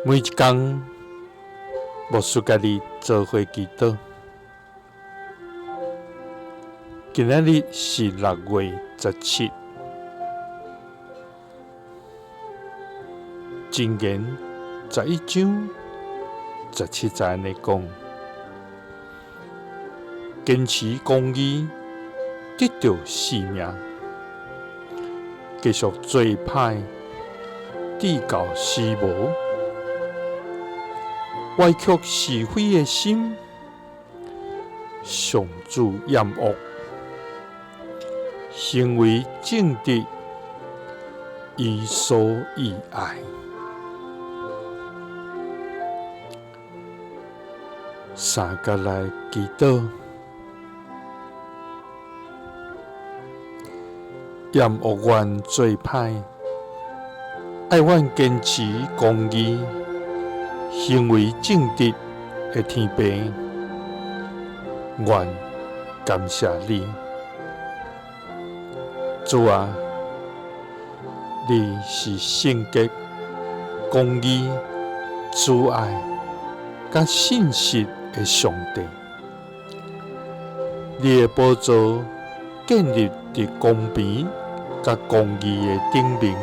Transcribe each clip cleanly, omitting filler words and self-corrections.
每一工，牧師佮你做伙祈禱。今仔日是6月17，箴言11章17節按呢講：堅持公義，得著性命；繼續做歹，直到死無。歪曲是非的心，上主厭惡；行為正直，伊所喜愛。三佮來祈禱，厭惡阮做歹，愛阮堅持公義，行為正直的天父，阮感謝你，主啊，你是聖潔、公義、慈愛、佮信實的上帝。你的寶座建立佇公平佮公義的頂面。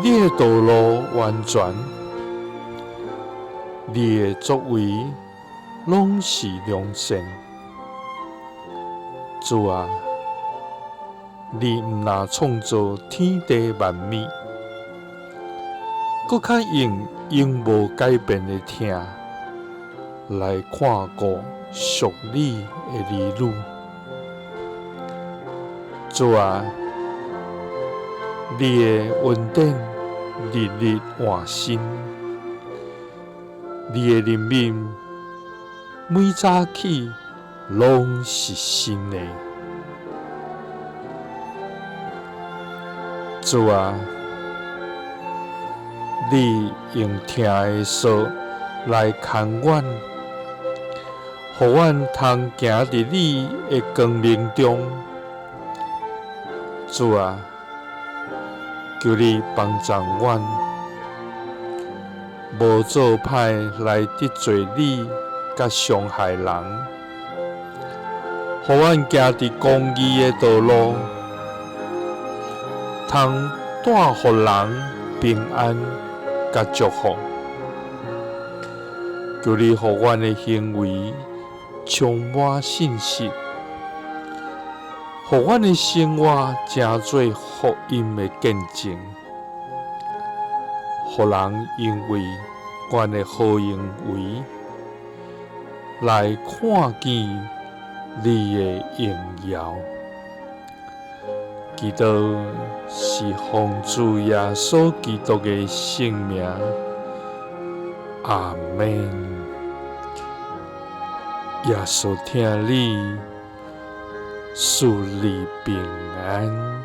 你的道路完全，你的作為攏是良善。主啊，你毋但創造天地萬物，閣較用永無改變的疼來看顧屬你的兒女。主啊，你的恩典日日換新，你的憐憫每早起攏是新的。主啊，你用疼的索來牽阮，予阮通行佇你的光明中。主啊，求你幫助阮，無做歹來得罪你，佮傷害人，予阮行佇公義的道路，通帶予人平安佮祝福。求你予阮的行為充滿信實，予阮的生活成做福音的見證，予人因為阮的好行為來看見你的榮耀。祈禱是奉主耶穌基督的聖名，阿們。耶穌疼你，賜你平安。